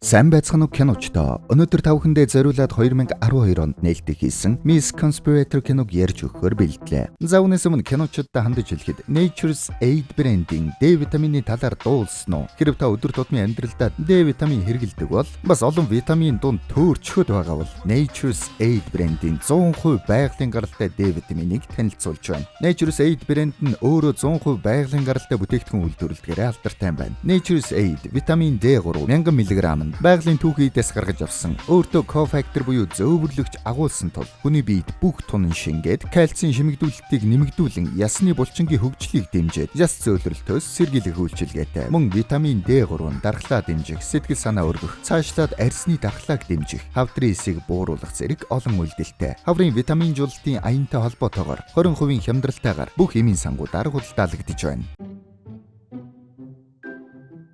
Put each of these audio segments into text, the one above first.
Сайн байцгаана уу, киночдоо. Өнөөдөр та бүхэндээ зориулаад 2012 онд нээлттэй хийсэн Miss Conspirator киног ярьж өгөхөөр бэлтлээ. За, үүнээс өмнө киночдод хандаж хэлэхэд Nature's Aid брендийн D витамины талаар дуулсан уу? Хэрв та өдөр тутмын амьдралдаа D витамин хэрэглэдэг бол, бас олон витамин дунд төөрчхөд байгаа бол Nature's Aid брендийн 100% байгалийн гаралтай D витаминыг танилцуулж байна. Nature's Aid брэнд нь өөрөө 100% байгалийн гаралтай бүтээгдэхүүн үйлдвэрлэдгээрээ алдартай байна. Nature's Aid витамин D3 1000 мг нь байгалийн түүхий эдээс гаргаж авсан. Өөртөө кофактор буюу зөөвөрлөгч агуулсан тул хүний биед бүх тунан шингээд, кальцийн шимэгдүүлэлтийг нэмэгдүүлэн, ясны булчингийн хөгжлийг дэмжиж, яс зөөлрөлтөөс сэргийлэх үйлчилгээтэй. Мөн витамин D3 нь дархлаа дэмжих, сэтгэл санаа өргөх, цаашлаад арьсны дархлааг дэмжих, хавдрын эсийг бууруулах зэрэг олон үйлдэлтэй. Хаврын витамин жуулалтын аянтай холбоотойгоор 20% хямдралтайгаар бүх эмийн сангуудаар худалдаалагдаж байна.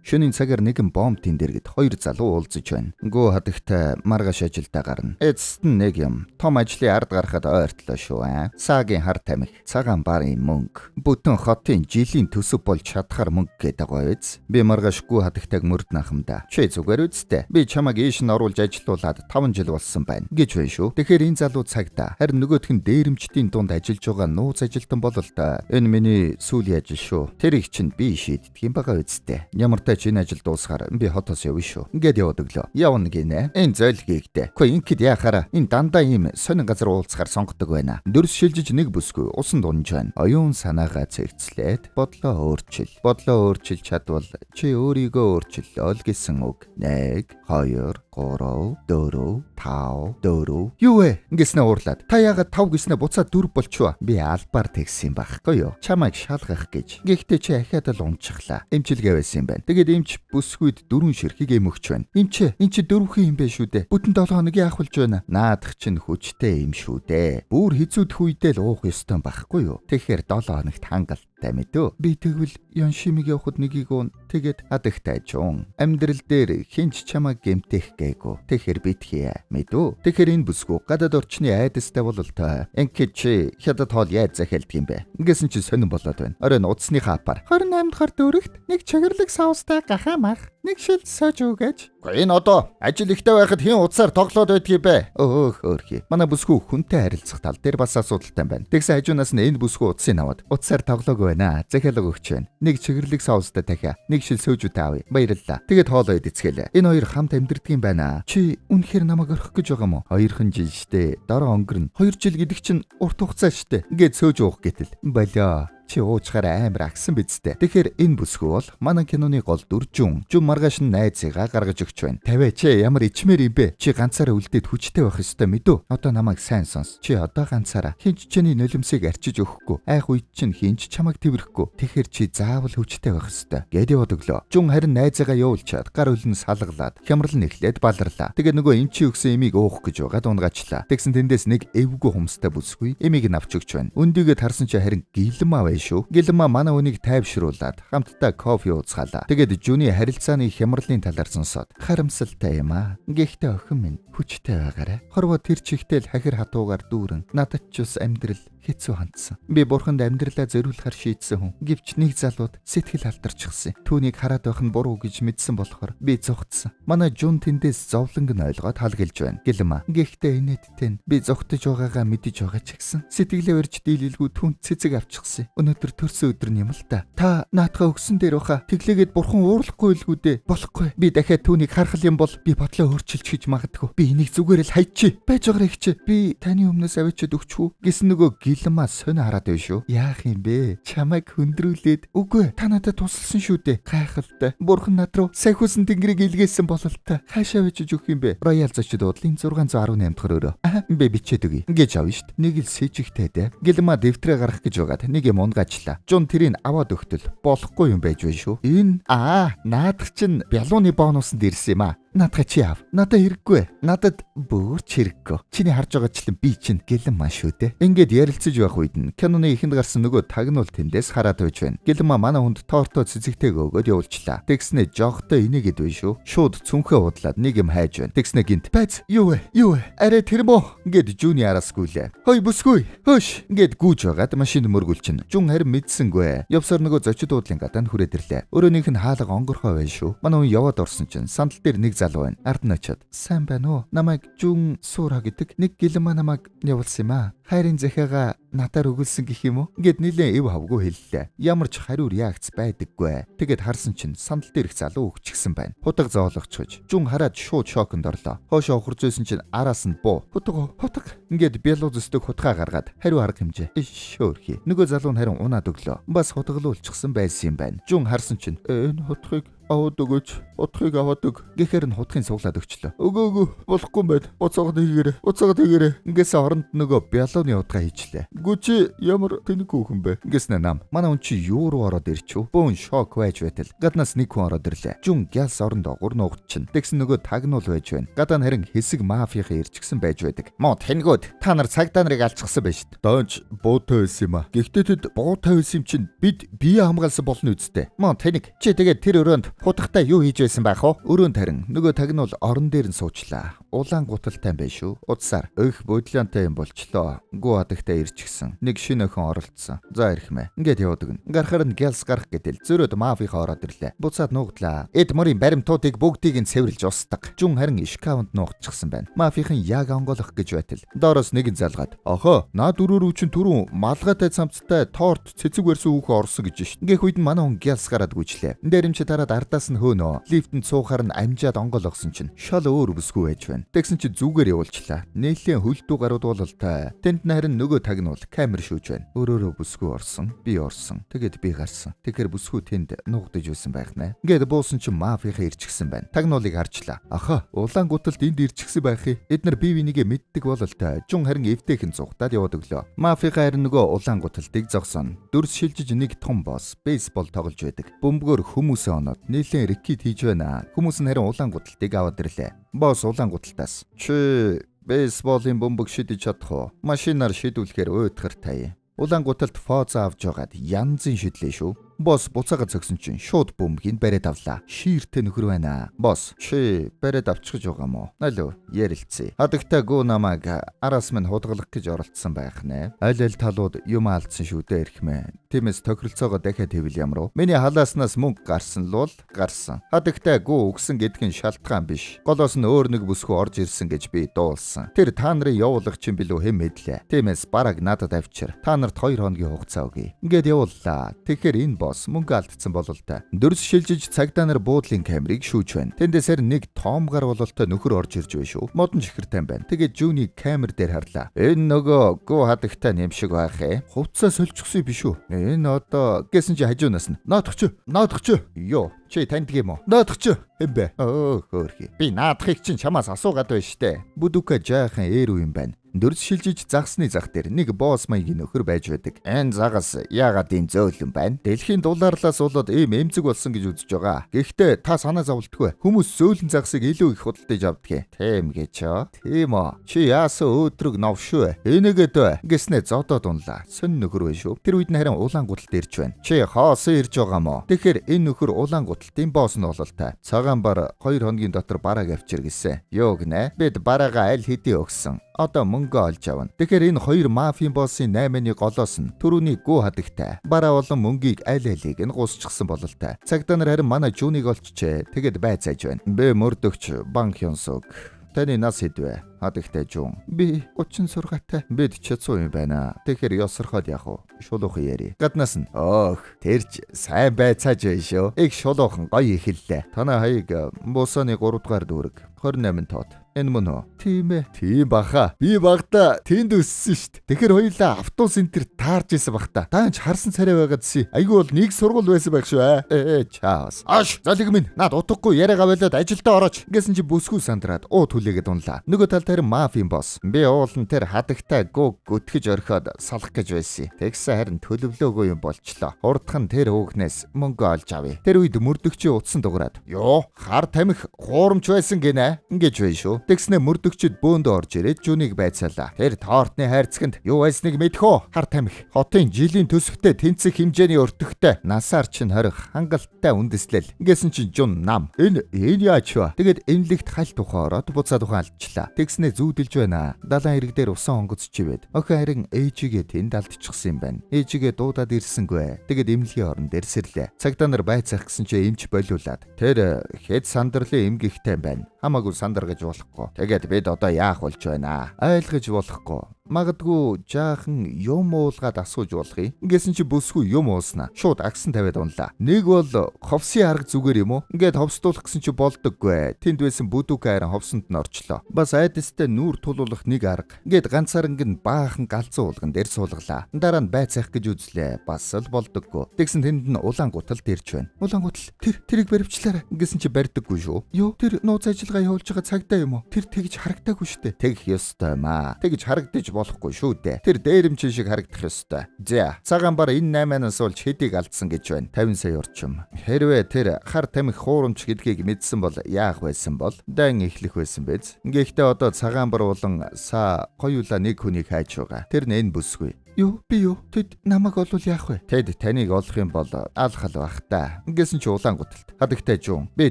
Шөнийн цагаар нэгэн бомбын дэргэд хоёр залуу уулзаж байна. Гүү хадагтай маргааш ажилдаа гарна. Эцэст нь нэг юм. Том ажлын ард гарахад ойртлоо шүү аа. Саагийн хар тамхи, цагаан барын мөнгө. Бүтэн хотын жилийн төсөв болж чадхаар мөнгө гэдэг байгаа биз. Би маргааш гүү хадагтайг мөрдөн ахамда. Чи зүгээр үсттэй. Би чамайг ийш нь оруулж ажилуулад 5 жил болсон байна гэж байна шүү. Тэгэхээр энэ залуу цагдаа. Харин нөгөөх нь дээрэмчдийн дунд ажиллаж байгаа нууц ажилтан бололтой. Энэ миний сүүлийн ажил шүү. Тэрийг чинь би шийддэг юм байгаа үсттэй. Ямар ч энэ ажил дуусахаар би хотоос явна шүү. Ингээд яваад өглөө. Явна гинэ. Энэ зойлгийгдэ. Үгүй, ингээд яхаараа энэ дандаа ийм сонин газар уулзахаар сонгодог байна. Дөрс шилжиж нэг бүсгүй усан дунж байна. Оюун санаагаа цэгцлээд бодлоо өөрчил. Бодлоо өөрчилж чадвал чи өөрийгөө өөрчлөлөө л гэсэн үг. 1 2 3 4 5 4. Юу вэ? Ингэснээ уурлаад. Та яагаад 5 гэснээ буцаад 4 болчихваа? Би албаар тэгсэн юм байхгүй юу? Чамайг шалгах гэж. Гэхдээ чи ахиад л унчихлаа. Эмчилгээ байсан юм байна. Тэгээд эмч бүсгүйд дөрвөн ширхэг эм өгч байна. Эмч, эн чи дөрвөн юм бэ шүү дээ. Бүтэн 7 хоног яах болж байна? Наадах чинь хүчтэй юм шүү дээ. Бүр хэцүүдэх үедээ л уух ёстой байхгүй юу? Тэгэхээр 7 хоногт хангалттай мэдөө. Би тэгвэл Яншимиг явахад нэгийг уун. Тэгээд хадагтай жун. Амьдрал дээр хэн ч чамайг гэмтэх гээгүй. Тэгэхээр битгий мэдүү. Тэгэхээр энэ бүсгүй гадаад орчны айдастай бололтой. Ингээд чи хятад хоол яаж захиалдаг юм бэ? Ингэсэн чи сонин болоод байна. Оройн утасныхаа апаар. 28 дахь дөрөгт нэг чагарлаг соустай гахаа мах, нэг шил сож өгөөч. Энэ одоо ажил ихтэй байхад хэн утсаар тоглоод байдгийг бэ? Өөх өөрхий. Манай бүсгүй хүнтэй харилцах тал дээр бас асуудалтай байна. Тэгсэн хажуунаас нь энэ бүсгүй утсыг аваад утсаар тоглоогүй байна. Захиалга өгч байна. Нэг чигэрлэг соустай дахиа. Нэг шил сөөжүүтэй авъя. Баярлалаа. Тэгээд хоолоо идцгээлээ. Энэ хоёр хамт амьдэрдэг юм байна. Чи үнэхээр намайг орхих гэж байгаа юм уу? Хоёрхан жил штэ. Дараа өнгөрнө. 2 жил гэдэг чинь урт хугацаа штэ. Ингээд сөөж уух гэтэл. Болио, чи уучгаар амар агсан биз дээ. Тэгэхээр энэ бүсгүй бол манай киноны гол дүр Жун. Жун маргааш нь найзыгаа гаргаж өгч байна. Тавиа, чи ямар ичмээр юм бэ? Чи ганцаараа үлдээд хүчтэй байх ёстой мэдүү. Одоо намайг сайн сонс. Чи одоо ганцаараа хэн ч чиний нулимсыг арчиж өгөхгүй. Айх үед чинь хэн ч чамайг тэврэхгүй. Тэгэхээр чи заавал хүчтэй байх ёстой. Гээд яваад өглөө. Жун харин найзыгаа явуулчаад гар хөлн салгалаад хямрал нь эхлээд баларлаа. Тэгээд нөгөө эмчийн өгсөн эмийг уух гэж байгаа дунгачлаа. Тэгсэн тэндээс нэг эвгүй хумстай бүсгүй эмийг нь авч өгч байна. Өндийгээ тарсан чи харин гэлмаа байна шүү. Гэлмаа манай хүнийг тайвшруулад хамтдаа кофе ууцгаалаа. Тэгээд Жүний харилцааны хямралын талаар сонсоод харамсалтай юм аа. Гэхдээ охин минь, хүчтэй байгаарай. Хорвоо тэр чигтэл хахир хатуугаар дүүрэн. Надад ч бас амьдрал хэцүү хандсан. Би бурханд амьдралаа зориулахар шийдсэн хүн. Гэвч нэг залууд сэтгэл алдарчихсан. Түүнийг хараад байх нь буруу гэж мэдсэн болохоор би зугтсан. Манай Жун тэндээс зовлонг нь ойлгоод халгалж байна. Гэлмаа. Гэхдээ инээдтэй нь би зугтаж байгаагаа мэдэж байгаа ч гэсэн сэтгэлээ барьж дийлэлгүй түн цэцэг авчихсан. Өнөөдөр төрсөн өдөр нь юм л та. Та наадхаа өгсөн дээр баха. Тэглээгээд бурхан уурлахгүй илгүү дээ. Болохгүй. Би дахиад түүнийг харах юм бол би бодлоо өөрчилж гэж магадгүй. Би энийг зүгээр л хайчи. Байж байгаарай хичээ. Би таны өмнөөс авчиад өгчихүү. Гэсэн нөгөө Гэлмаа сонио хараад байна шүү. Яах юм бэ? Чамайг хөндрүүлээд үгүй, та надад тусалсан шүү дээ. Гайхалтай. Бурхан над руу сахиусан тэнгэрийг илгээсэн бололтой. Хаашаа бичиж өгөх юм бэ? Роял зочид буудлын 618 дахь өрөө. Аа, би бичээд өгье. Ингэж авна шүү дээ. Нэг л сэжигтэй дээ. Гэлмаа дэвтрээ гаргах гэж байгаад нэг юм унгаачлаа. Жун тэрийг аваад өгтөл болохгүй юм байж байна шүү. Энэ аа, наадах чинь бялууны бонусанд ирсэн юм аа. Наадах чи ав. Надад хэрэггүй. Надад бүр ч хэрэггүй. Чиний харж байгаачлан би чинь гэлэн маа шүү дээ. Ингээд ярилцаж байх үед нь киноны эхэнд гарсан нөгөө тагнуул тэндээс хараад байж байна. Гэлэн маа манай хүнд торто цэцэгтэйг өгөөд явуулчлаа. Тэгснэ жогтой инээгээд байна шүү. Шууд цүнхээ удлаад нэг юм хайж байна. Тэгснэ гинт байц юу вэ? Юу вэ? Арай тэр мө? Ингээд Жүүний араас гүйлээ. Хой бүсгүй. Хөөш. Ингээд гүүж байгаад машинд мөргүүлчин. Жун харин мэдсэнгүй. Явсаар нөгөө зочид буудлын гадаанд хүрээд ирлээ. Өрөөнийх нь хаалга онгорхой байна шүү. Манай хүн яваад орсон чинь сандал дээр нэг залуу байна. Ард нь очиод "Сайн байна уу? Намайг Жун Сура гэдэг нэг гэлмаа намайг явуулсан юм аа. Хайрын захиагаа надаар өгүүлсэн гэх юм уу?" Ингээд нилээн эв хавгүй хэллээ. Ямар ч хариу реакц байдаггүй. Тэгээд харсан чинь сандал дээрх залуу өгчихсэн байна. Хутга зоологчхож Жун хараад шууд шоконд орлоо. Хоошоо ухарж байсан чинь араас нь буу. Хутга хутга. Ингээд бялуу зөстөг хутгаа гаргаад хариу арга хэмжээ. Шөөрхий. Нөгөө залуу нь харин унаад өглөө. Бас хутгалуулчихсан байсан юм байна. Жун харсан чинь энэ хутгыг аваад өгөөч. Хутгийг аваад өг. Гэхээр нь хутгийн суглаад өгчлөө. Өгөө өгөө болохгүй юм байна. Буцаагаад хийгээрэй. Буцаагаад хийгээрэй. Ингээсээ оронд нөгөө бялууны утгаа хийчлээ. Гү чи ямар тэнэг хүүхэн бэ? Ингэснэ нам. Манай хүн чи юу руу ороод ирчихв? Бөөн шок байж байтал. Гаднаас нэг хүн ороод ирлээ. Жун гялс оронд огур нуугдчихна. Тэгсэн нөгөө тагнуул байж байна. Гадаа нь харин хэсэг мафийнхаа ирчихсэн байж байдаг. Моо тэнгүүд та нар цагдаа нарыг алчихсан байж шít. Донч буутай байсан юм а. Гэхдээ тэд буутай байсан юм чинь бид бие хамгаалсан болно үсттэй. Моо тэнэг чи тэгээд тэр өрөөнд хутгатай юу хийж байсан байх вэ? Өрөөнд харин нөгөө тагнуул орон дээр нь суучлаа. Улаан гуталтай юм байна шүү. Утсаар өх бодлонтой юм болчлоо. Гүү хадагтай ирчихсэн. Нэг шинэ охин оролцсон. За ирэхмэ. Ингээд яваад өгнө. Гарахаар нь гялс гарах гэтэл зөрөөд мафийнхаа ороод ирлээ. Буцаад нуугдлаа. Эд мөрийн баримтуудыг бүгдийг нь цэвэрлж устдаг. Жун харин шкафанд нуугдчихсан байна. Мафийнхан яг онгоолох гэж байтал. Доороос нэгэн залгаад "Охоо, наад өрөөрөө чинь түрүүн малгайтай цамцтай торт цэцэг барьсан хүүхэн орсон гэж шít." Ингэх үед нь манай хүн гялс гараад гүйчлээ. Дээрэмч тараад ардаас нь хөөнөө. Лифтэнд суухаар нь амжаад онгоолгосон чинь шал өөр бүсгүй байж байна. Тэгсэн чи зүгээр явуулчлаа. Нээлэн хөлдүү гарууд бололтой. Тэнд нь харин нөгөө тагнуул камер шүүж байна. Өрөөрөө бүсгүй орсон. Би орсон. Тэгээд би гарсан. Тэгэхээр бүсгүй тэнд нуугдаж байсан байх нэ. Ингээд буусан чинь мафийнхаа ирчихсэн байна. Тагнуулыг харчлаа. Аха, улаан гуталд энд ирчихсэн байх юм. Эднэр бие бинийгээ мэддэг бололтой. Жун харин эвтэйхэн зугтаад яваад өглөө. Мафийнхаа харин нөгөө улаан гуталтыг зогсоно. Дүрс шилжиж нэг том босс бейсбол тоглож байдаг. Бөмбөгөөр хүмүүсээ оноод нэлээд рекет хийж байна. Хүмүүс нь харин улаан гуталтыг аваад ирлээ. Босс улаан гуталтаас "Чи бейсболын бөмбөг шидэж чадах уу? Машинаар шидүүлэхээр уйтгартай." Улаан гуталт фоцо авч байгаад янзын шидлээ шүү. Босс буцаага зогсон чинь шууд бөмбөгийг бариад авлаа. Шииртэй нөхөр байна. Босс чи бариад авчих гэж байгаа мó? Алуу ярилцъя. Хадагтай гүү намайг араас минь худгалах гэж оролцсон байх нэ. Аль аль талууд юм алдсан шүү дээ эрхмээ. Тиймээс тохиролцоогоо дахиад хэвэл ямар уу? Миний халааснаас мөнгө гарсан л бол гарсан. Хадагтай гүү өгсөн гэдг нь шалтгаан биш. Голоос нь өөр нэг бүсгүй орж ирсэн гэж би дуулсан. Тэр та нарын явуулах чинь билүү хэн мэдлээ. Тиймээс бараг надад авчир. Та нарт 2 хоногийн хугацаа өгье. Ингээд явууллаа. Тэгэхээр энэ босс мөнгө алдсан бололтой. Дүрс шилжиж цагдаа нар буудлын камерыг шүүж байна. Тэндээсэр нэг том гар бололтой нөхөр орж ирж байна шүү. Модон чихэртэй байна. Тэгээд Жүүнийг камер дээр харлаа. Энэ нөгөө гүү хадагтай нэм шиг байх ээ. Хувцаа сольчихсон биш үү? Энэ одоо гэсэн чи хажуунаас нь наадах чи наадах чи ёо чи таньдаг юм уу? Наадах чи хэн бэ? Өө хөөрхий. Би наадахыг чинь чамаас асуугаад байна штэ. Бүдүкэ жаахан ээр юм байна. Дүрс шилжиж загсны зах дээр нэг босс маягийн нөхөр байж байдаг. Энэ загас яагаад ийм зөөлөн байна? Дэлхийн дулаарлаас болоод ийм эмзэг болсон гэж үзэж байгаа. Гэхдээ та санаа зовлтгүй. Хүмүүс зөөлөн загсыг илүү их худалдаж авдаг. Тийм гэж оо. Тийм үү. Чи яасан өөдрөг новшгүй. Энийгээд бай. Гэснэ зодоод унлаа. Сонь нөхөр байна шүү. Тэр үед нь харин улаан гуталт ирж байна. Чи хоосон ирж байгаа мó? Тэгэхээр энэ нөхөр улаан гуталтын босс нь бололтой. Цагаан бар 2 хоногийн дотор барааг авчир гэсэн. Юу гинэ? Бид бараагаа аль хэдийн өгсөн. Одоо мөнгө олж авна. Тэгэхээр энэ хоёр мафийн боссын 8-ны голоос нь түрүүний гүү хадагтай. Бараа болон мөнгийг аль алийг нь гусчихсан бололтой. Цагдаа нар харин манай Жүүнийг олчжээ. Тэгэд байцааж байна. Бэ мөрдөгч Бан Хёнсук. Таны нас хэд вэ? Хадагтай Жун. Би 36-тай. Бид чацуу юм байна. Тэгэхээр ёсорхоод яах вэ? Шулуухан яри. Гаднаас нь өөх тэрч сайн байцааж байна шүү. Их шулуухан гоё эхэллээ. Танай хаяг Бусаны 3 дугаар дүүрэг 28 тоод. Энэ мөн үү? Тийм ээ. Тийм баха. Би багада тэнд өссөн шүү дээ. Тэгэхээр хоёулаа автобус энэ төр таарж исэн бах та. Таанч харсан царай байгаадсэн. Айгүй бол нэг сургууль байсан байх шүү ээ. Ээ чаас. Аш залиг минь над утгагүй яриагаа болоод ажилдаа орооч. Гэсэн чи бүсгүй сандраад уу түлээгээд унлаа. Нөгөө талд харин мафийн босс. Би уулан тэр хадагтай гүг гүтгэж орхиод салах гэж байсан. Тэгсэн харин төлөвлөөгүй юм болчлоо. Хурдхан тэр хөөхнээс мөнгө олж авъя. Тэр үед мөрдөгчийн утсан дугаарад "Йоо, хар тамхи хуурамч байсан гинэ" ингэж байна шүү. Тэгснэ мөрдөгчд бөөндөө орж ирээд Жүнийг байцаалаа. Тэр тортны хайрцагт юу байсныг мэдэх үү? Хар тамхи. Хотын жилийн төсөвтэй тэнцэх хэмжээний өртөгтэй. Насаар чинь хорих хангалттай үндэслэл. Ингэсэн чинь Жун нам. Энэ энэ яаж вэ? Тэгээд эмнэлэгт хальт тухай ороод буцаад ухаан алдчихлаа. Тэгснэ зүүдэлж байна. Далайн ирэг дээр усан онгоц чивээд. Охин харин ээжигээ тэнд алдчихсан юм байна. Ээжигээ дуудаад ирсэнгүй. Тэгээд эмнэлгийн орон дээр сэрлээ. Цагдаа нар байцаах гэсэн чи эмч болиулаад. Тэр хэд сандарлын эмгэгтэй байна. Хамаагүй сандаргаж болохгүй. Тэгээд бид одоо яах болж байна? Ойлгож болохгүй. Магадгүй жаахан юм уулгаад асууж болох юм. Ингэсэн чи бүсгүй юм ууснаа. Шууд агсан тавиад унлаа. Нэг бол ховсын арга зүгээр юм уу? Ингээд ховсдуулах гэсэн чи болдоггүй. Тэнд байсан бүдүүг айран ховсонд нь орчлоо. Бас айдастай нүүр тулуулах нэг арга. Ингээд ганцааранг нь баахан галзуу уулган дээр суулгалаа. Дараа нь байцаах гэж үзлээ. Бас л болдоггүй. Тэгсэн тэнд нь улаан гутал дэрч байна. Улаан гутал тэрийг баривчлаарай. Ингэсэн чи барьдаггүй шүү. Юу? Тэр нууц ажиллагаа явуулж байгаа цагдаа юм уу? Тэр тэгж харагдаагүй шүү дээ. Тэгэх ёстой маа. Тэгж харагдаж болохгүй шүү дээ. Тэр дээрэмчин шиг харагдах ёстой. За, цагаан бар энэ 8-аас болж хэдийг алдсан гэж байна. 50 сая орчим. Хэрвээ тэр хар тамхи хуурамч гэдгийг мэдсэн бол яах байсан бол? Дан эхлэх байсан биз? Гэхдээ одоо цагаан бар болон са хоёулаа нэг хүнийг хайж байгаа. Тэр нь энэ бүсгүй. Юу? Би юу? Тэд намайг олвол яах вэ? Тэд таныг олох юм бол алхал бах та. Ингэсэн чи улаан гуталт. Хадагтай Жүүн, би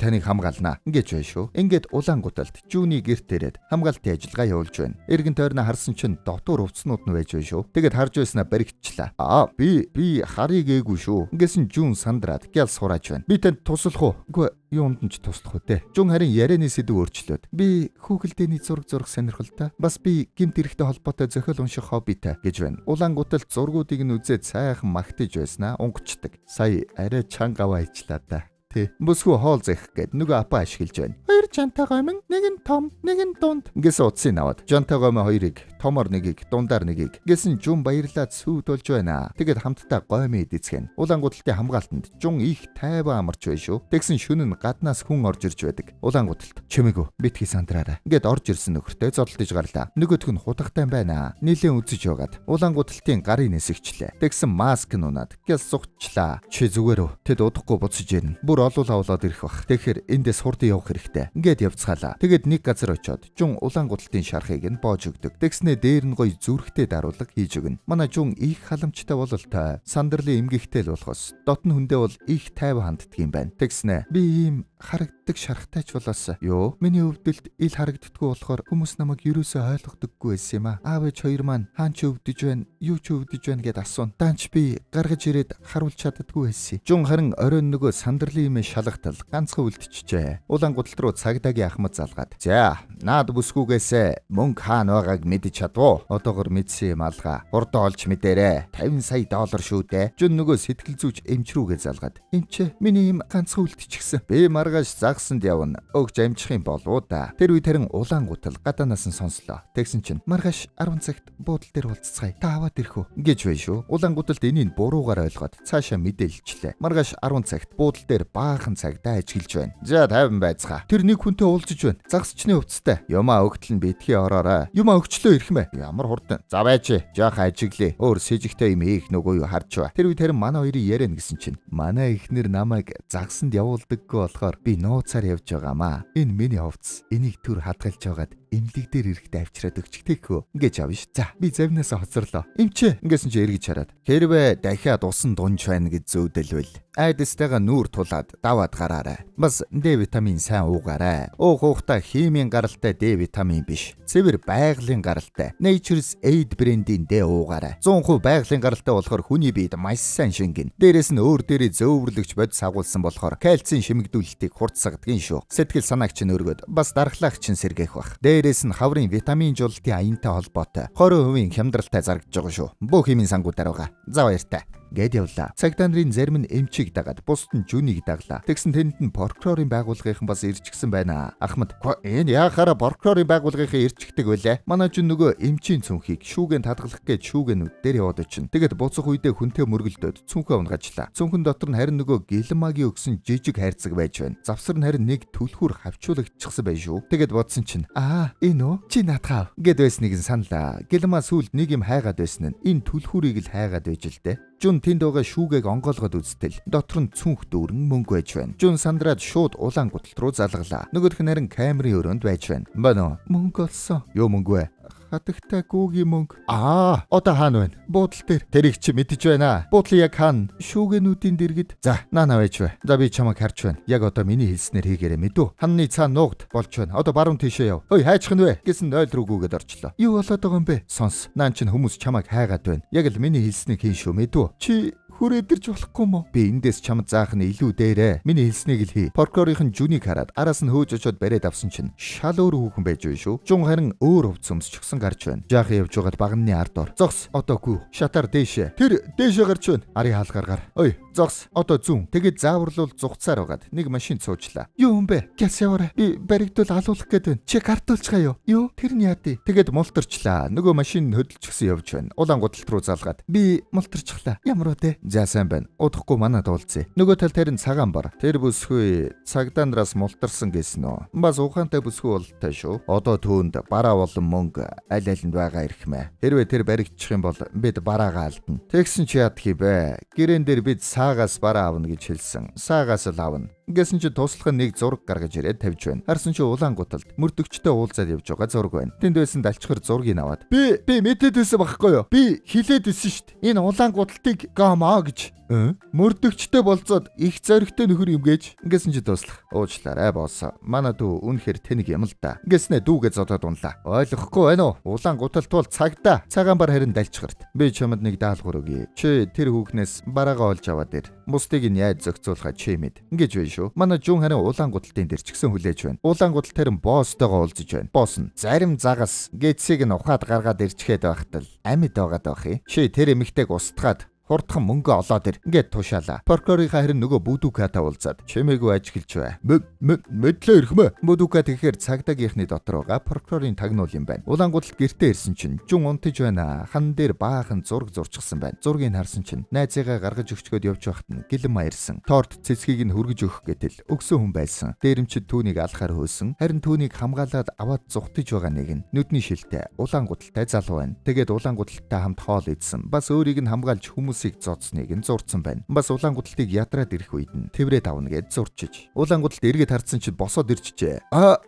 таныг хамгаалнаа. Ингэж бай шүү. Ингээд улаан гуталт Жүүний гэрт ирээд хамгаалтын ажиллагаа явуулж байна. Эргэн тойрноо харсан чинь дотуур хувцснууд нь байж бай шүү. Тэгээд харж байснаа баригдчихлаа. Аа, би харыг гээгүй шүү. Ингэсэн Жүүн сандраад гял сурааж байна. Би танд туслах уу? Үгүй, юунд нь ч туслах үү те. Жүүн харин ярианы сэдв өөрчлөөд. Би хүүхэлдээний зураг зурах сонирхолтой. Бас би гэмт хэрэгтэй холбоотой зохиол унших хоббитай гэж байна. Улаан гуталт зургуудыг нь үзээд сайхан магтаж байснаа унгачдаг. Сая арай чанга аваа ичлаа да. Тэ. Бүсгүй хоол зэх гээд нөгөө апа ашиглаж байна. Хоёр жантай гомин, нэг нь том, нэг нь дунд. Ингэсэн утсыг аваад жантай гомин хоёрыг, томор нэгийг, дундаар нэгийг. Гэсэн Жун баярлаад сүйд болж байна. Тэгээд хамтдаа гомин идэцгэн. Улаан гуталтын хамгаалтанд Жун их тайван амарч бай шүү. Тэгсэн шөнө нь гаднаас хүн орж ирж байдаг. Улаан гуталт чимээгүй битгий сандраарай. Ингээд орж ирсэн нөхөртэй зодолдож гарлаа. Нөгөөх нь худагтай байна. Нийлэн үзэж байгаад улаан гуталтын гарын нисэгчлээ. Тэгсэн маск нь унаад гял сугчлаа. Чи зүгээр үү? Тэд удахгүй буцаж ирнэ. Бүр олуулаа болоод ирэх бах. Тэгэхээр эндээс хурдан явах хэрэгтэй. Ингээд явцгаалаа. Тэгээд нэг газар очиод Жун улаан гуталтын шархыг нь боож өгдөг. Тэгснээ дээр нь гоё зүрхтэй даруулга хийж өгнө. Манай Жун их халамжтай бололтой. Сандарлын эмгэгтэй л болохоос дотн хүндээ бол их тайван ханддаг юм байна. Тэгснээ би ийм харагддаг шархтай ч болоос ёо миний өвдөлт ил харагддаггүй болохоор хүмүүс намайг ерөөсөө ойлгодоггүй байсан юм а. Аав ээж хоёр маань хаан ч өвдөж байна, юу ч өвдөж байна гэд асуун. Даанч би гаргаж ирээд харуулж чаддаггүй байсан. Жун харин оройн нөгөө сандарлын юм шалгатал ганцхан үлдчихжээ. Улаан гуталт руу цагдаагийн ахмад залгаад. За, наад бүсгүйгээсээ мөнгө хаана байгааг мэдэж чадвуу? Одоогор мэдсэн юм алгаа. Хурдан олж мэдээрэй. 50 сая доллар шүү дээ. Жун нөгөө сэтгэл зүйч эмч рүүгээ залгаад. Эмчээ, миний юм ганцхан үлдчихсэн. Би маргааш загсанд явна. Өгч амжих юм болов уу да. Тэр үед харин улаан гутал гадаанаас нь сонслоо. Тэгсэн чинь маргааш 10 цагт буудлын дээр уулзцгаая. Та аваад ирэх үү? Гэж бай шүү. Улаан гуталд энийг буруугаар ойлгоод цаашаа мэдээлчлээ. Маргааш 10 цагт буудлын дээр баахан цагдаа ажиглаж байна. За 50 байцгаа. Тэр нэг хүнтэй уулзаж байна. Загсчны хувцастай. Юмаа өгтөл нь битгий ороорой. Юмаа өгчлөө ирэх мэ. Ямар хурдан. За байж. Жаахан ажиглээ. Өөр сэжигтэй юм хийх нүгөө юу харж ба. Тэр үед харин манай хоёрын яриана гэсэн чинь манай эхнэр намайг загсанд явуулдаггүй болохоор би нууцаар явж байгаамаа. Энэ миний хувцас. Энийг түр хадгалж байгаад эмнэлэг дээр эрэхтэй авчираад өгчих тэхүү. Ингэж авна ш. За би завнасаа хоцорлоо. Эмчээ ингэсэн чи эргэж хараад. Хэрвээ дахиад усан дунж байна гэж зөөдөлвөл айдастайгаа нүүр тулаад даваад гараарай. Бас Д витамин сайн уугаарай. Уух уухта химийн гаралтай Д витамин биш. Цэвэр байгалийн гаралтай Nature's Aid брендийн Д уугаарай. 100% байгалийн гаралтай болохоор хүний биед маш сайн шингэнэ. Дээрээс нь өөр дээрээ зөөвөрлөгч бодис агуулсан болохоор кальцийн шимэгдүүлэлтийг хурцсагдгийн шүү. Сэтгэл санааг чинь өргөд бас дархлааг чинь сэргээх бах. Дээрээс нь хаврын витамин жуулалтын аянтай холбоотой 20% хямдралтай зарагдж байгаа шүү. Бүх химийн сангуудаар байгаа. За баяртай. Гээд явлаа. Цагдаа нарын зарим нь эмчийг дагаад бусд нь Жүнийг даглаа. Тэгсэн тэнд нь прокурорын байгууллагынхан бас ирчихсэн байна. Ахмад энэ яахаараа прокурорын байгууллагынхан ирчихдэг вэлээ. Манай Жүн нөгөө эмчийн цүнхийг шүүгэн татгалах гэж шүүгэнүүд дээр яваад очино. Тэгээд буцах үедээ хүнтэй мөргөлдөөд цүнхээ унгажлаа. Цүнхэн дотор нь харин нөгөө гэлмагийн өгсөн жижиг хайрцаг байж байна. Завсар нь харин нэг түлхүүр хавчуулагдчихсан байх шүү. Тэгээд бодсон чинь аа энэ үү чи наадхаа гэд байсныг нь саналаа. Гэлма сүлд нэг юм хайгаад байсан нь энэ түлхүүрийг л хайгаад байж л дээ. Жүн тэнд байгаа шүүгээг онгоолгоод үзтэл дотор нь цүнх дүүрэн мөнгө байж байна. Жүн сандраад шууд улаан гуталт руу залгалаа. Нөгөөх нь харин камерын өрөөнд байж байна. Бано мөнгө олсон. Юу мөнгө вэ? Хатагтай гүүгийн мөнгө. Аа, одоо хаана байна? Буудал дээр. Тэрийг чи мэдэж байна. Буудлын яг хаана? Шүүгэнүүдийн дэргэд. За, наана байж бай. За би чамайг харж байна. Яг одоо миний хэлснээр хийгээрэй мэдүү. Ханны цаана нуугд болж байна. Одоо баруун тийшээ яв. Ой, хайчих нь вэ? Гэсэн 0 рүү гүгээд орчлоо. Юу болоод байгаа юм бэ? Сонс. Наан чинь хүмүүс чамайг хайгаад байна. Яг л миний хэлснийг хийн шүү мэдүү. Чи Хүрээд ирж болохгүй мó? Би эндээс чамд заах нь илүү дээрээ. Миний хэлснийг л хий. Прокурорын Жүнийг хараад араас нь хөөж очиод бариад авсан чинь шал өөр хүүхэн байж байна шүү. Жун харин өөр хувцас өмсчихсэн гарч байна. Жаахан явж байгаад багны ард ор. Зогс. Одоо гүү. Шатаар дээшээ. Тэр дээшээ гарч байна. Арын хаалгаар гар. Ой, зогс. Одоо зүүн. Тэгээд зааварлуул зугцаар байгаад нэг машин цуучлаа. Юу юм бэ? Гяс яваарай. Би баригдвал алуулах гээд байна. Чи картуулчихаа юу? Юу? Тэр нь яа дий? Тэгээд мултарчлаа. Нөгөө машин хөдөлчихсөн явж байна. Улаан гудалт руу залгаад. Би мултарчихлаа. Ямар үү те? За сайн байна. Удахгүй манад уулзъя. Нөгөө тал тэр нь цагаан бар. Тэр бүсгүй цагдаа нараас мултарсан гэсэн үү? Бас ухаантай бүсгүй бололтой шүү. Одоо түүнд бараа болон мөнгө аль алинд байгаа эрхмээ. Хэрвээ тэр баригдчих юм бол бид бараагаа алдна. Тэгсэн чи яадах юм бэ? Гэрэн дээр бид саагаас бараа авна гэж хэлсэн. Саагаас л авна. Ингэсэн чи туслах нь нэг зураг гаргаж ирээд тавьж байна. Харсан чи улаан гуталд мөрдөгчтэй уулзаад явж байгаа зураг байна. Тэнд байсан далчхар зургийг аваад би мэдээд байсан байхгүй юу? Би хилээд ирсэн шүү дээ. Энэ улаан гуталтыг гамаа гэж. Мөрдөгчтэй болцоод их зоригтой нөхөр юм гэж. Ингэсэн чи туслах. Уучлаарай босс. Манай дүү үнэхээр тэнэг юм л да. Ингэснэ дүүгээ зодоод унлаа. Ойлгохгүй байна уу? Улаан гуталт бол цагдаа. Цагаан бар харин далчхарт. Би чамд нэг даалгавар өгье. Чи тэр хүүхнээс бараагаа олж аваад ир. Бусдыг нь яаж зохицуулахаа чи мэд. Ингэж байна шүү. Манай Жун харин улаан гуталтын дээр ч гэсэн хүлээж байна. Улаан гуталт харин босстойгоо уулзаж байна. Босс нь зарим загас Гэтсийг нь ухаад гаргаад ирчгээд байхад л амьд байгаад байх юм. Чи тэр эмэгтэйг устгаад хурдхан мөнгө олоод ир. Ингээд тушаалаа. Прокурорынхаа харин нөгөө Бүдүкатай уулзаад чимээгүй ажиглаж бай. Мэдлээ ирхмээ. Бүдүка тэгэхээр цагдаагийнхны дотор байгаа прокурорын тагнуул юм байна. Улаан гудалт гэртээ ирсэн чинь Жун унтаж байна. Хан дээр баахан зураг зурчихсан байна. Зургийг харсан чинь найзыгаа гаргаж өгчгөөд явж байхад нь гэлэн маярсан. Торт цэцгийг нь хүргэж өгөх гэтэл өгсөн хүн байсан. Дээрэмчид түүнийг алхаар хөөсөн. Харин түүнийг хамгаалаад аваад зугтаж байгаа нэг нь нүдний шилтэй улаан гудалтай залуу байна. Тэгээд улаан гудалтай хамт хоол идсэн. Бас өөрийг нь хамгаалж хүмүүсийг зодсныг нь зурцсан байна. Бас улаан гудалтыг ядраад ирэх үед нь тэврээд авна гэж зурчиж. Улаан гудалт эргээд харцсан чинь босоод ирчихжээ. Аа,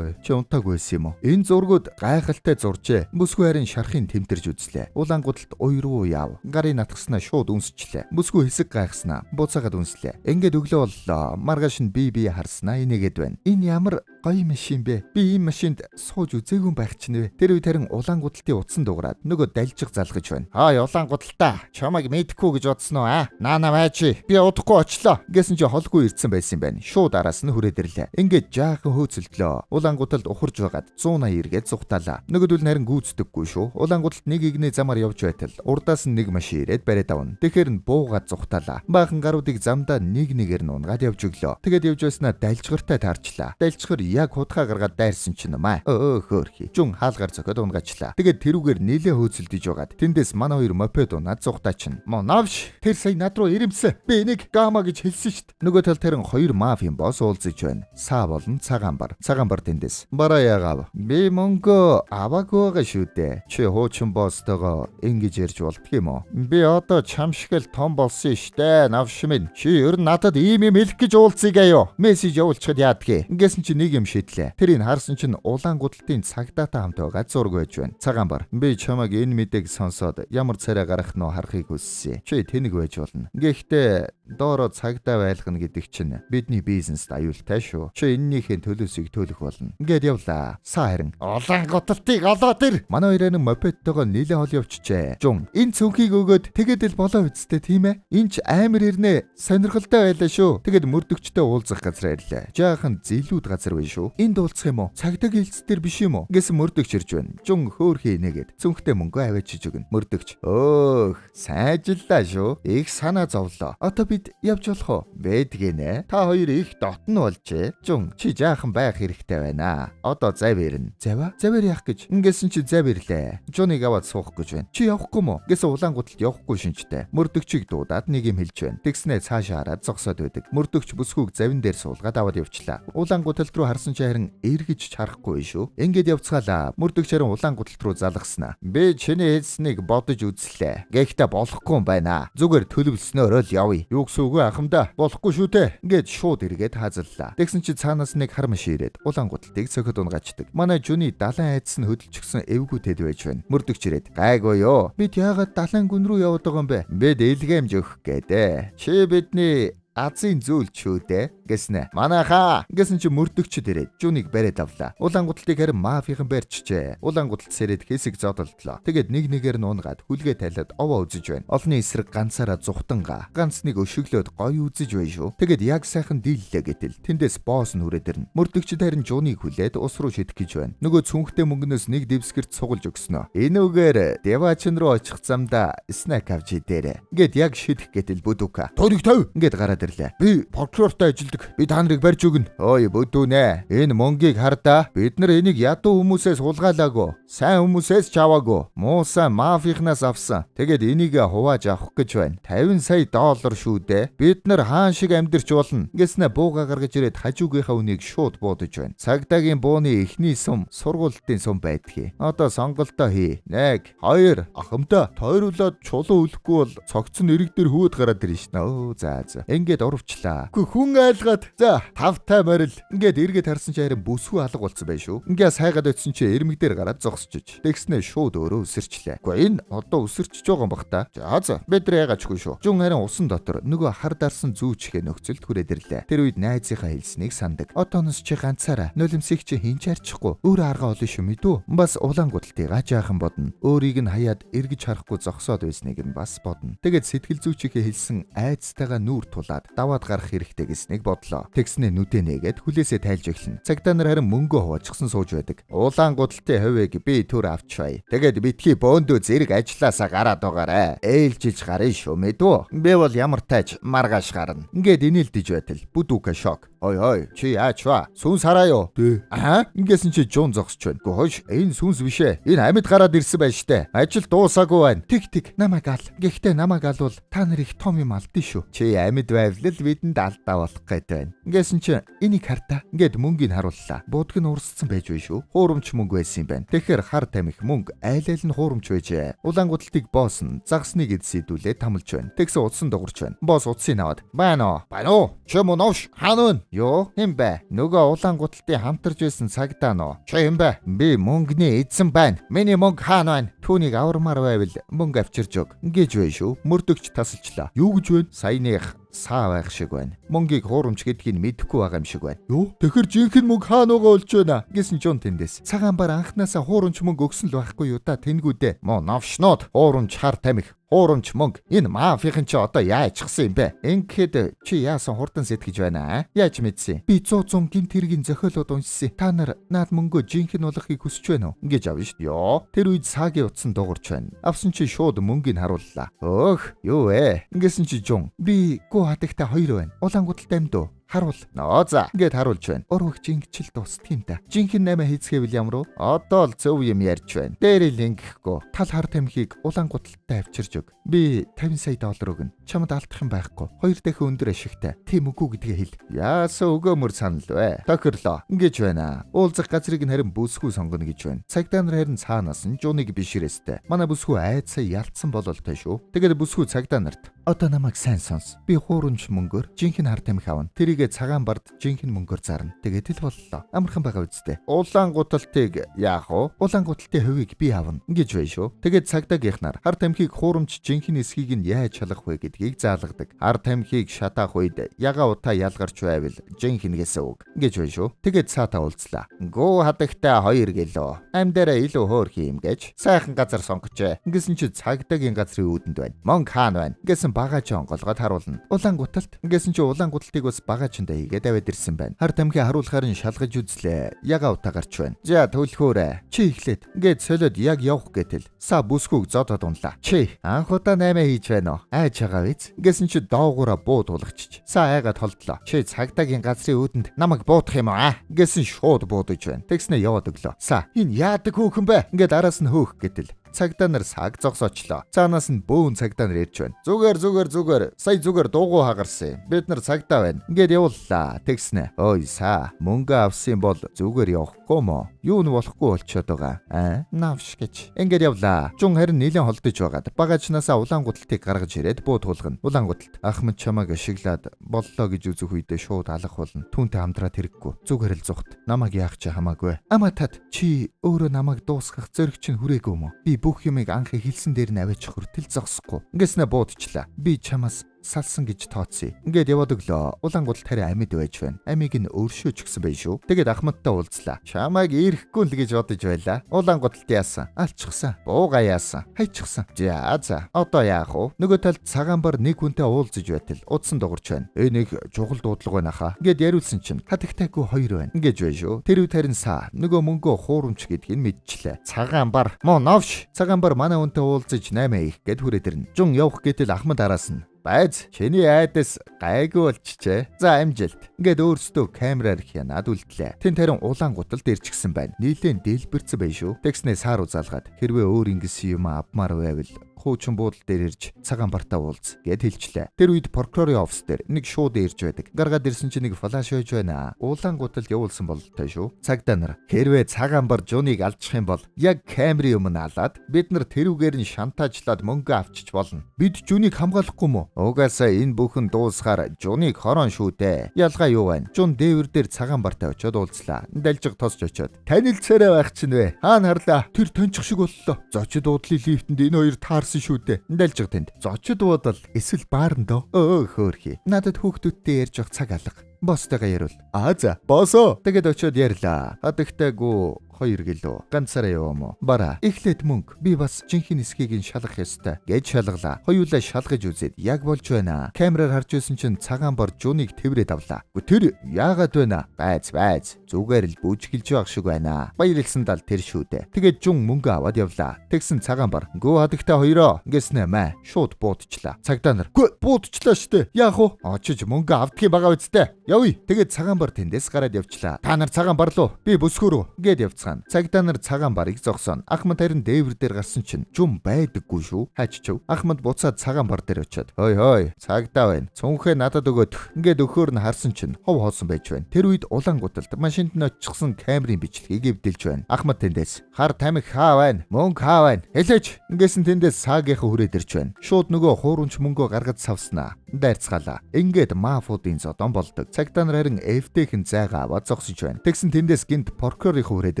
чи унтаагүй байсан юм уу? Энэ зургууд гайхалтай зуржээ. Бүсгүй харин шархын тэмтэрж үзлээ. Улаан гудалт уй руу яв. Гарын натгснаа шууд үнсчлээ. Бүсгүй хэсэг гайхснаа буцаагаад үнслээ. Ингээд өглөө боллоо. Маргааш нь би харснаа инээгээд байна. Энэ ямар гоё машин бэ? Би ийм машинд сууж үзээгүй байх чинь вэ? Тэр үед харин улаан гудалтын утсан дугаараад нөгөө далжиг залгаж байна. Хай улаан гудалтаа, чамайг мэдэхгүй гэж бодсон уу аа? Наа байж. Би удахгүй очлоо. Гэсэн чи холгүй ирсэн байсан юм байна. Шууд араас нь хүрээд ирлээ. Ингээд жаахан хөөцөлдлөө. Улаан гудалд ухарж байгаад 180 эргээд зугтаалаа. Нөгөөдөл нь харин гүйцэдэггүй шүү. Улаан гудалд нэг игнэ замаар явж байтал урдаас нь нэг машин ирээд бариад авна. Тэгэхээр нь буугаад зугтаалаа. Баахан гаруудыг замдаа нэг нэгээр нь унгаад явж өглөө. Тэгээд явж байснаа далжгартай таарчлаа. Далжгар яг худхаа гаргаад дайрсан чинь маа. Хөөрхий. Жун хаалгаар зөхөд унгаачлаа. Тэгээд тэрүүгээр нилээ хөөцөлдөж байгаад тэндээс манай хоёр мопед унаад зугтаачин. Мо навш тэр сая над руу ирэмсэн. Би энийг гама гэж хэлсэн шүү дээ. Нөгөө тал тэрэн хоёр мафийн босс уулзаж байна. Саа болон цагаан бар. Цагаан бар тэндээс. Бараа ягаав. Би мөнгө аваагүй байгаа шүү дээ. Чи хуучин босстойгоо ингэж ярьж болдго юм уу? Би одоо чам шиг л том болсон штэ. Навш минь. Чи ер нь надад ийм юм хэлэх гэж уулзъя юу? Мессеж явуулчихад яадгийг. Ингэсэн чи нэг юм шийдлээ. Тэрийг харсан чинь улаан гудалтын цагдаатай хамт байгаа зураг байж байна. Цагаан бар. Би чамайг энэ мэдээг сонсоод ямар царай гарах нь харахыг хүссэн. Чи тэнэг байж болно. Гэхдээ доороо цагдаа байлгана гэдэг чинь бидний бизнест аюултай шүү. Чи энэнийхээ төлөөсийг төлөх болно. Ингээд явлаа. Саа харин улаан гудалтыг олоод ир. Манай хоёрын мопедтойгоо нилээ хол явчихжээ. Жун энэ цүнхийг өгөөд тэгээд л болоо үсттэй тийм ээ. Энэ ч амар ирнэ. Сонирхолтой байлаа шүү. Тэгээд мөрдөгчтэй уулзах газар ирлээ. Жаахан зэлүүд газар байна шүү. Энд уулзах юм уу? Цагдаагийн хэлц дээр биш юм уу? Гэсэн мөрдөгч ирж байна. Жун хөөхий инээгээд цүнхтэй мөнгө аваачиж өгнө. Мөрдөгч өөх сайжлаа шүү. Их санаа зовлоо. Одоо бид явж болох уу? Бэдгэнэ. Та хоёр их дотн болжээ. Жун чи жаахан байх хэрэгтэй байна. Одоо зав ирнэ. Заваа? Заваар яах гэж? Ингэсэн чи зав ирлээ. Жуныг аваад суух гэж байна. Чи явахгүй мó? Гэсэн улаан гуталд явахгүй шинжтэй. Мөрдөгчийг дуудаад нэг юм хэлж байна. Тэгснээ цаашаа хараад зогсоод байдаг. Мөрдөгч бүсгүйг завин дээр суулгаад аваад явчлаа. Улаан гуталд руу харсан чи харин эргэж харахгүй шүү. Ингээд явцгаалаа. Мөрдөгч харин улаан гуталт руу залгаснаа. Би чиний хэлснийг бодож үзлээ. Гэхдээ болохгүй юм байна. Зүгээр төлөвлөснөөрөө л явъя. Юу гэсэн үг вэ ахмада? Болохгүй шүү дээ. Ингээд шууд эргээд хаазаллаа. Тэгсэн чи цаанаас нэг хар машин ирээд улаан гуталтыг цохид унгачдаг. Манай Жүний далайн айдас нь хөдөлчихсөн эвгүүтэд байж байна. Мөрдөгч ирээд гайгүй ёо. Бид яагаад далайн гүн рүү яваад байгаа юм бэ? Бид илгээмж өгөх гээдэ. Чи бидний Азийн зүйл ч үү дээ гэснэ. Манайхаа гэсэн чи мөрдөгчд ирээд Жуныг бариад авлаа. Улаан гуталтыг харин мафийн барьчжээ. Улаан гуталт сэрэд хэсэг зодолдлоо. Тэгээд нэг нэгээр нь унгаад хүлгээ тайлаад овоо үзэж байна. Олны эсрэг ганцаараа зугтангаа. Ганц нэг өшөглөөд гоё үзэж байна шүү. Тэгээд яг сайхан дийллээ гэтэл тэндээс босс нь хүрээд ирнэ. Мөрдөгчд харин Жуныг хүлээд ус руу шидэх гэж байна. Нөгөө цүнхтэй мөнгнөөс нэг дэвсгэрт сугалж өгснөө. Энүүгээр Девачин руу очих замдаа snack авч идээрэ. Ингээд яг шидэх гэтэл бүдүка. Тойрог 50 ингээд гараад ирлээ. Би прокурортой ажилдаг. Би та нарыг барьж өгнө. Ой бүдүүнэ. Энэ мөнгийг хардаа. Бид нар энийг ядуу хүмүүсээс хулгайлаагүй. Сайн хүмүүсээс ч аваагүй. Муусан мафийнхнаас авсан. Тэгээд энийг хувааж авах гэж байна. 50 сая доллар шүү дээ. Бид нар хаан шиг амьдарч болно. Ингэснэ бууга гаргаж ирээд хажуугийнхаа үнийг шууд буудаж байна. Цагдаагийн бууны эхний сум сургуультын сум байдгийг. Одоо сонголтоо хий. 1 2 ахамдаа тойруулаад чулуу үлэхгүй бол цогцсон эрэг дээр хүүд гараад ирнэ шнэ. Өө за за. Ингээд урвчлаа. Үгүй хүн айлгаад за тавтай морил. Ингээд эргээд харсан чи харин бүсгүй алга болцсон байх шүү. Ингээ сайгаад очисон чи эрмэг дээр гараад зогсчих. Тэгснэ шууд өөрөө өсөрчлээ. Үгүй энэ одоо өсөрчж байгаа юм бах та. За за. Бид нар ягаачгүй шүү. Жун харин усан дотор нөгөө хар дарсан зүүчхээ нөхцөлд хүрээд ирлээ. Тэр үед найзынхаа хэлснийг сандаг. Одооноос чи ганцаараа нулимсыг чи хинч арчихгүй. Өөрөө аргаа олно шүү мэдүү. Бас улаан гуталтыгаа жаахан бодно. Өөрийг нь хаяад эргэж харахгүй зогсоод байсныг нь бас бодно. Тэгээд сэтгэл зүйчийнхээ хэлсэн айцтайгаа нүүр тулаад даваад гарах хэрэгтэй гэснийг бодлоо. Тэгснээ нүдэ нээгээд хүлээсээ тайлж эхэлнэ. Цагдаа нар харин мөнгөө хуваажсан сууж байдаг. Улаан гуталтын хувийг би түр авч бай. Тэгээд битгий бөөндөө зэрэг ажилласаа гараад байгаарэ. Ээлжилж гарын шүү мэдүү. Би бол ямар тайч маргааш гарна. Ингээд инээлдэж байтал бүдүүкэ шок. Ой ой чи яач вэ? Сүнс хараа юу? Тэ. Аа ингэсэн чи жун зогсож байна. Гөө хойш энэ сүнс биш ээ. Энэ амьд гараад ирсэн байж тээ. Ажил дуусаагүй байна. Тэг тэг намайг ал. Гэхдээ намайг алвал та нар их том юм алдсан шүү. Чи амьд байвал бидэнд алдаа болох гээд байна. Ингэсэн чи энийг хартаа. Ингээд мөнгийг харууллаа. Буудаг нь урсцсан байж бай шүү. Хуурамч мөнгө байсан юм байна. Тэгэхээр хар тамхи мөнгө айл айл нь хуурамч байжээ. Улаан гуталтыг босс нь загасныг эдсэдүүлээ тамлж байна. Тэгсэн утсан дугарч байна. Босс утсыг аваад байна уу? Байна уу? Чи мөн новш хаана вэ? Юу? Хэн бэ? Нөгөө улаан гуталтын хамтарч байсан цагдаа нөө. Чи хэн бэ? Би мөнгөний эзэн байна. Миний мөнгө хаана байна? Түүнийг авармаар байвал мөнгө авчирч өг. Ингэж бай шүү. Мөрдөгч тасалчлаа. Юу гэж вэ? Саяных саа байх шиг байна. Мөнгийг хуурамч гэдгийг мэдэхгүй байгаа юм шиг байна. Юу? Тэгэхэр жинхэнэ мөнгө хаана байгаа болж байна? Гэсэн Жон тэндээс. Цагаан бар анханасаа хуурамч мөнгө өгсөн л байхгүй юу та тэнгүүдээ. Моо новшнууд хуурамч хар тамхи хуурамч мөнгө. Энэ мафийн чи одоо яачихсан юм бэ? Ингээд чи яасан хурдан сэтгэж байна аа? Яаж мэдсэн? Би 100 100 гинт хэргийн зохиолууд уншсан. Та нар наад мөнгөө жинхэнэ болгохыг хүсэж байна уу? Ингэж авна шүү. Йоо. Тэр үед саагийн утсан дуурч байна. Авсан чи шууд мөнгийг харууллаа. Өөх, юу вэ? Ингэсэн чи жун. Би гүү хадагтай хоёр байна. Улаан гуталтай амьд уу? Харуул. Ноо за. Ингээд харуулж байна. Урвагч ингэчл дуустдаг юм да. Жинхэнэ 8 хийцгээвэл ямар вэ? Одоо л зөв юм ярьж байна. Дээр л ингэхгүй. Тал хар тамхиг улаан гуталтай авчирч өг. Би 50 сая доллар өгнө. Чамд алдах юм байхгүй. Хоёр дахин өндөр ашигтай. Тийм үгүй гэдгээ хэл. Яасан өгөөмөр санал вэ? Тохирлоо. Ингэж байна. Уулзах газрыг нь харин бүсгүй сонгоно гэж байна. Цагдаа нар харин цаанаас нь Жуныг бишрээстэй. Манай бүсгүй айдсаа ялцсан бололтой шүү. Тэгээд бүсгүй цагдаа нарт одоо намайг сайн сонс. Би хуурамч мөнгөөр жинхэнэ хар тамхи авна. Тэрийгэ цагаан бард жинхэнэ мөнгөөр зарна. Тэгээд л боллоо. Амархан байгаа үсттэй. Улаан гуталтыг яах вэ? Улаан гуталтын хувийг би авна. Ингэж бай шүү. Тэгээд цагдаагийнх нар хар тамхиг хуурамч жинхэнэ эсхийг нь яаж шалгах вэ гэдгийг заалгадаг. Хар тамхиг шатаах үед яга утаа ялгарч байвал жинхэнэгээсээ үг. Ингэж бай шүү. Тэгээд цаатаа уулзлаа. Гүү хадагтай 2 гэлөө. Амьдаараа илүү хөөх юм гэж сайхан газар сонгочээ. Ингэсэн чи цагдаагийн газрын үүдэнд байна. Мөнгө хаана байна? Ингэсэн багаач онгоолгоод харуулна. Улаан гуталт. Ингэсэн чи улаан гуталтыг бас багаачандаа хийгээд аваад ирсэн байна. Хар тамхи харуулахаар нь шалгаж үзлээ. Яга утаа гарч байна. За төлхөөрэй. Чи эхлээд. Ингээд солиод яг явах гэтэл са бүсгүйг зодоод унлаа. Чи анх удаа 8 хийж байна уу? Айж байгаа биз? Ингэсэн чи доогуура буу тулгачч. Са айгаад холдлоо. Чи цагдаагийн газрын үүдэнд намайг буудах юм аа? Ингэсэн шууд буудаж байна. Тэгснэ яваад өглөө. Са энэ яадаг хөөхөн бэ? Ингээд араас нь хөөх гэтэл цагдаа нар саг зогсоочлоо. Цаанаас нь бөөн цагдаа нар ирж байна. Зүгээр зүгээр зүгээр. Сая зүгээр дуугу хагарсан юм. Бид нар цагдаа байна. Ингээд явууллаа. Тэгснэ. Ой са мөнгө авсан бол зүгээр явахгүй мó? Юу нь болохгүй болчиход байгаа. Аа навш гэж. Ингээд явлаа. Жун харин нэлээд холдож байгаад багажнаасаа улаан гуталтыг гаргаж ирээд буу тулгана. Улаан гуталт. Ахмад чамайг ашиглаад боллоо гэж үзэх үедээ шууд алах болно. Түүнтэй хамтраад хэрэггүй. Зүгээр л зүхт. Намайг яах чи хамаагүй. Ама тат чи өөрөө намайг дуусгах зориг чинь хүрээгүй юм уу? Би бүх юмыг анх хэлсэн дээр нь аваачих хүртэл зогсохгүй. Ингэснэ буудчлаа. Би чамаас Салсан гэж тооцъё. Ингээд яваад өглөө. Улаан гутал харин амьд байж байна. Амийг нь өршөөч гисэн байх шүү. Тэгээд Ахмадтай уулзлаа. Чамайг ирэхгүй л гэж бодож байлаа. Улаан гуталд яасан? Алчихсан. Бууга яасан? Хайчихсан. За. Одоо яах вэ? Нөгөө талд цагаан бар нэг хүнтэй уулзаж байтал утсан дуурч байна. Нэг чухал дуудлага байна хаа. Ингээд яриулсан чинь хатагтайгүй хоёр байна. Ингэж байна шүү. Тэр үед харин са нөгөө мөнгөө хуурамч гэдгийг мэдчихлээ. Цагаан бар моо новш. Цагаан бар манай хүнтэй уулзаж 8 их гэд хүрээд ирнэ. Жун явах гэтэл Ахмад араас нь Байз, чиний айдас гайгүй болчихжээ. За амжилт. Ингээд өөрсдөө камераар хянаад үлдлээ. Тэн тарин улаан гуталд ирчихсэн байна. Нийлэн дэлбэрсэн байх шүү. Тэгснээ саар узаалгаад хэрвээ өөр ингэсэн юм авмаар байвал хуучин буудал дээр ирж цагаан бартаа уулз гэд хэлчлээ. Тэр үед прокурорын офис дээр нэг шууд ирж байдаг. Гаргаад ирсэн чинь нэг флаш байж байна. Улаан гуталд явуулсан бололтой шүү. Цагдаа нар хэрвээ цагаан бар Жуныг алдчих юм бол яг камерын өмнө алаад бид нар тэрүүгээр нь шантаажлаад мөнгө авчиж болно. Бид Жуныг хамгаалахгүй мө? Угаасаа энэ бүхэн дуусгаар Жуныг хорон шүү дээ. Ялгаа юу байна? Жун дээвэр дээр цагаан бартай очиод уулзлаа. Далжиг тосч очиод. Танилцаарай байх чинь вэ? Хаана харлаа? Тэр танчих шиг боллоо. Зочид буудлын лифтэнд энэ хоёр таарсан шүү дээ. Далжиг тэнд. Зочид буудал эсвэл баарн дөө. Өө хөөрхий. Надад хүүхдүүдтэй ярьж явах цаг алга. Босстойгоо ярил. Аа за. Босоо. Тэгээд очиод ярьлаа. Хадагтайгүй хоёр гэлөө. Ганцаараа яваа мó. Бараа. Эхлээд мөнгө. Би бас жинхэнэ эсхийг нь шалгах ёстой гэж шалгалаа. Хоёулаа шалгаж үзээд яг болж байна. Камераар харж байсан чинь цагаан бор Жуныг тэврээд авлаа. Тэр яагаад байна? Байц байц. Зүгээр л бүжгэлж байх шиг байна. Баярлсан дал тэр шүү дээ. Тэгээд Жун мөнгө аваад явлаа. Тэгсэн цагаан бор. Гөө хадагтай хоёроо. Ингэснэ маа. Шууд буудчлаа. Цагдаа нар. Гөө буудчлаа штэ. Яах вэ? Очиж мөнгө авдгийг байгаа үсттэй. Явъя. Тэгээд цагаан бар тэндээс гараад явчлаа. Та нар цагаан барлуу. Би бүсгүүрүү. Гээд явцгаана. Цагдаа нар цагаан барыг зогсооно. Ахмад харин дээвэр дээр гарсан чинь жум байдаггүй шүү. Хайччив. Ахмад буцаад цагаан бар дээр очиод. Хой хой, цагдаа байна. Цүнхээ надад өгөөд. Ингээд өхөөр нь харсан чинь хов хоосон байж байна. Тэр үед улаан гуталд машинд нь очихсан камерын бичлэгийг эвдэлж байна. Ахмад тэндээс хар тамхи хаа байна? Мөнгө хаа байна? Хэлээч. Ингэсэн тэндээс саагийнхаа хүрээд ирж байна. Шууд нөгөө хуурамч мөнгөө гаргаж савснаа. Дайрцгаалаа. Ингээд мафуудын зодон болдог. Цагдаа нар харин эвтэйхэн зайгаа аваад зогсож байна. Тэгсэн тэндээс гинт прокурорын хүрээд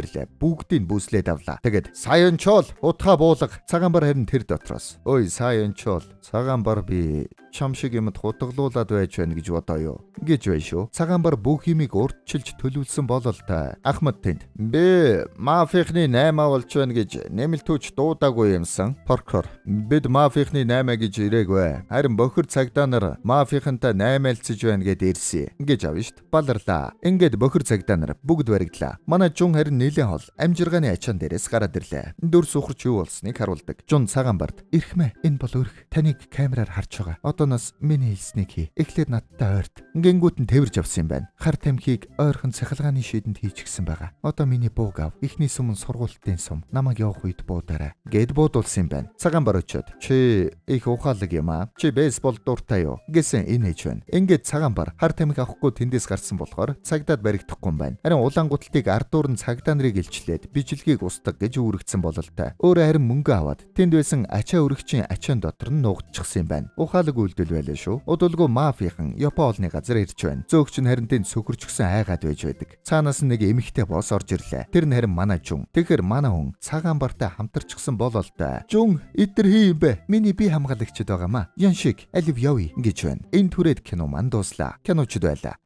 ирлээ. Бүгдийг бүслээд авлаа. Тэгээд саян чол утгаа буулга. Цагаан бар харин тэр дотроос. Ой саян чол. Цагаан бар би чам шиг юмд хутгалуулад байж байна гэж бодоё. Гэж байна шүү. Цагаан бар бүх юмыг урдчилж төлөвлөсөн бололтой. Ахмад тэнд. Би мафийнхны 8 болж байна гэж нэмэлтүүч дуудаагүй юмсан. Прокурор. Бид мафийнхны 8 гэж ирээгүй. Харин бохир цагдаа нар мафийнхантай 8 альцж байна гэд ирсэн. Гэж авна штт. Баларлаа. Ингээд бохир цагдаа нар бүгд баригдлаа. Манай Жун харин нэлээд хол амжиргааны ачаан дээрээс гараад ирлээ. Дүрс ухарч юу болсныг харуулдаг. Жун цагаан бард. Ирхмэ энэ бол өрх. Таныг камераар харж байгаа. Одооноос миний хэлснийг хий. Эхлээд надтай ойрт. Гингүүт нь тэвэрж авсан юм байна. Хар тамхиг ойрхон цахилгааны шийдэнд хийчихсэн байгаа. Одоо миний бууг ав. Эхний сум нь сургуультын сум. Намайг явах үед буударай. Гэд буудулсан юм байна. Цагаан бар очиод. Чи их ухаалаг юм аа. Чи бейсбол дуртай юу? Гэсэн энэ ээж байна. Ингээд цагаан бар хар тамхи авахгүй тэндээс гарсан болохоор цагдаад баригдахгүй юм байна. Харин улаан гуталтыг ардуур нь цагдаа нарыг илчлээд бичлэгийг устгах гэж үүрэгдсэн бололтой. Өөрөө харин мөнгө аваад тэнд байсан ачаа өргөчийн ачаан дотор нь нуугдчихсан юм байна. Ухаалаг үйлдэл байлаа шүү. Удалгүй мафийнхан Япон олны газар ирж байна. Зөөгч нь харин тэнд сөхөрчгсөн айгаад байж байдаг. Цаанаас нь нэг эмэгтэй босс орж ирлээ. Тэр нь харин манай Жун. Тэгэхээр манай хүн цагаан бартай хамтарчихсан бололтой. Жун эдэр хий юм бэ? Миний бие хамгаалагчд байгаамаа. Ян шиг алив явъя гэж байна. Энэ түрээд кино ман дууслаа. Киночд байлаа.